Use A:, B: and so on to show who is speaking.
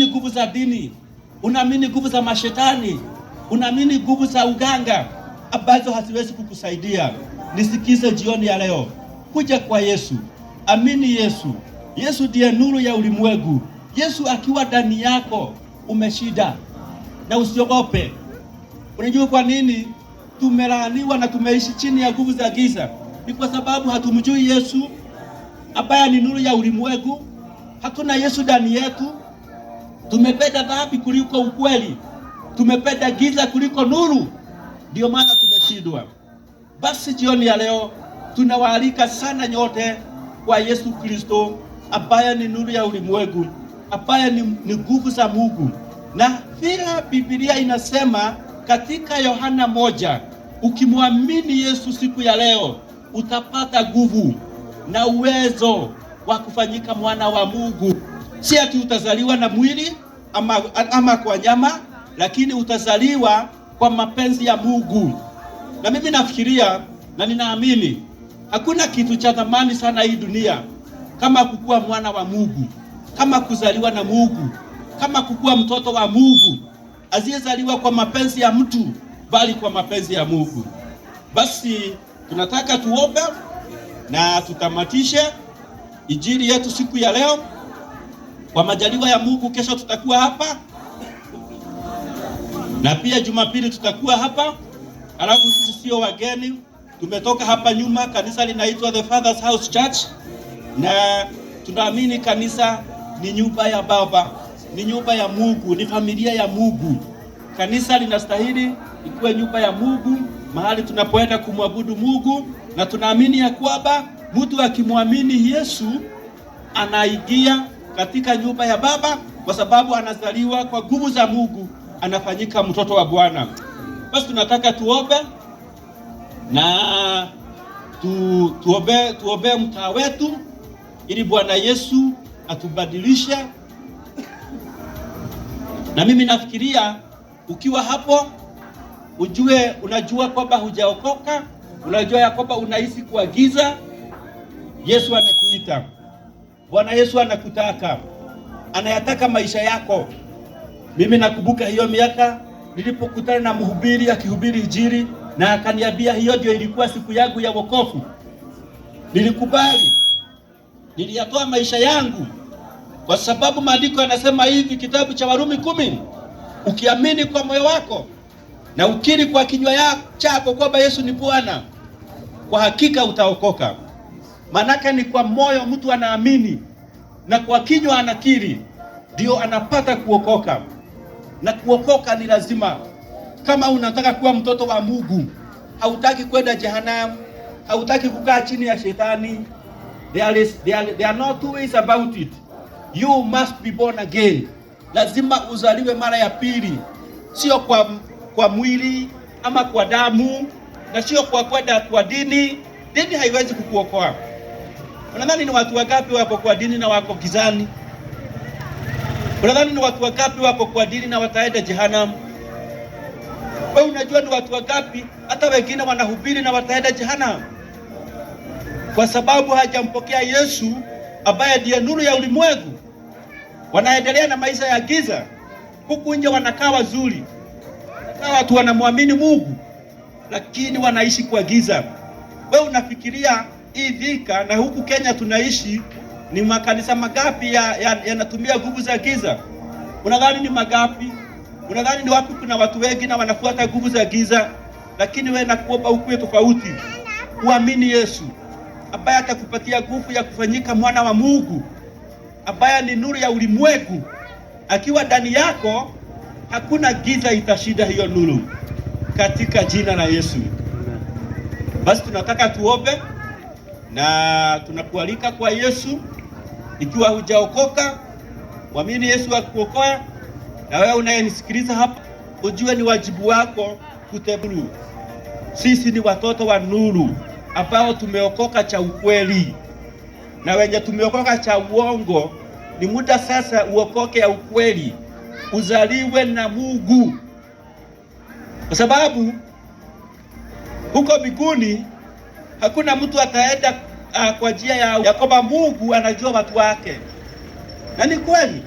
A: Unaamini nguvu za dini, unaamini nguvu za mashetani, unaamini nguvu za uganga ambazo haziwezi kukusaidia. Nisikize jioni ya leo, kuja kwa Yesu, amini Yesu. Yesu ndiye nuru ya ulimwengu. Yesu akiwa ndani yako umeshinda, na usiogope. Unajua kwa nini tumelaaniwa na tumeishi chini ya nguvu za giza? Ni kwa sababu hatumjui Yesu ambaye ni nuru ya ulimwengu. Hatuna Yesu ndani yetu. Tumependa dhambi kuliko ukweli, tumependa giza kuliko nuru, ndio maana tumeshindwa. Basi jioni ya leo tunawaalika sana nyote kwa Yesu Kristo ambaye ni nuru ya ulimwengu, ambaye ni nguvu za Mungu. Na vile Biblia inasema katika Yohana 1, ukimwamini Yesu siku ya leo utapata nguvu na uwezo wa kufanyika mwana wa Mungu. Si ati utazaliwa na mwili ama kwa nyama, lakini utazaliwa kwa mapenzi ya Mungu. Na mimi nafikiria na ninaamini hakuna kitu cha thamani sana hii dunia kama kukuwa mwana wa Mungu, kama kuzaliwa na Mungu, kama kukuwa mtoto wa Mungu asiyezaliwa kwa mapenzi ya mtu, bali kwa mapenzi ya Mungu. Basi tunataka tuombe na tutamatishe injili yetu siku ya leo. Kwa majaliwa ya Mungu, kesho tutakuwa hapa na pia Jumapili tutakuwa hapa. Alafu sisi sio wageni, tumetoka hapa nyuma. Kanisa linaitwa The Father's House Church, na tunaamini kanisa ni nyumba ya Baba, ni nyumba ya Mungu, ni familia ya Mungu. Kanisa linastahili ikuwe nyumba ya Mungu, mahali tunapoenda kumwabudu Mungu, na tunaamini ya kwamba mtu akimwamini Yesu anaingia katika nyumba ya Baba, kwa sababu anazaliwa kwa nguvu za Mungu, anafanyika mtoto wa Bwana. Basi tunataka tuombe na tuombe mtaa wetu ili Bwana Yesu atubadilishe. Na mimi nafikiria ukiwa hapo ujue, unajua kwamba hujaokoka, unajua ya kwamba unaishi kwa giza. Yesu anakuita, Bwana Yesu anakutaka, anayataka maisha yako. Mimi nakumbuka hiyo miaka nilipokutana na mhubiri akihubiri Injili na akaniambia hiyo ndio ilikuwa siku yangu ya wokovu. Nilikubali, niliyatoa maisha yangu, kwa sababu maandiko yanasema hivi, kitabu cha Warumi 10, ukiamini kwa moyo wako na ukiri kwa kinywa chako kwamba Yesu ni Bwana, kwa hakika utaokoka. Manake ni kwa moyo mtu anaamini na kwa kinywa anakiri, ndio anapata kuokoka. Na kuokoka ni lazima. Kama unataka kuwa mtoto wa Mungu, hautaki kwenda jehanamu, hautaki kukaa chini ya shetani, there are no two ways about it. You must be born again. Lazima uzaliwe mara ya pili, sio kwa mwili ama kwa damu, na sio kwa kwenda kwa dini. Dini haiwezi kukuokoa. Unadhani ni watu wangapi wako kwa dini na wako gizani? Unadhani ni watu wangapi wako kwa dini na wataenda jehanamu? Wewe unajua ni watu wangapi hata wengine wanahubiri na wataenda jehanamu? Kwa sababu hajampokea Yesu ambaye ndiye nuru ya ulimwengu. Wanaendelea na maisha ya giza. Huku nje wanakaa wazuri, wanakaa watu wanamwamini Mungu, lakini wanaishi kwa giza. Wewe unafikiria hii Thika na huku Kenya tunaishi ni makanisa magapi yanatumia nguvu za giza? Unadhani ni magapi? Unadhani ni wapi kuna watu wengi na wanafuata nguvu za giza? Lakini wewe nakuomba ukuwe tofauti, uamini Yesu ambaye atakupatia nguvu ya kufanyika mwana wa Mungu, ambaye ni nuru ya ulimwengu. Akiwa ndani yako, hakuna giza itashinda hiyo nuru, katika jina la Yesu. Basi tunataka tuombe na tunakualika kwa Yesu. Ikiwa hujaokoka, mwamini Yesu akuokoa. Na wewe unayenisikiliza hapa, ujue ni wajibu wako kuteburu. Sisi ni watoto wa nuru ambao tumeokoka cha ukweli, na wenye tumeokoka cha uongo, ni muda sasa uokoke ya ukweli, uzaliwe na Mungu, kwa sababu huko mbinguni hakuna mtu ataenda kwa njia ya kwamba Mungu anajua watu wake. Na ni kweli.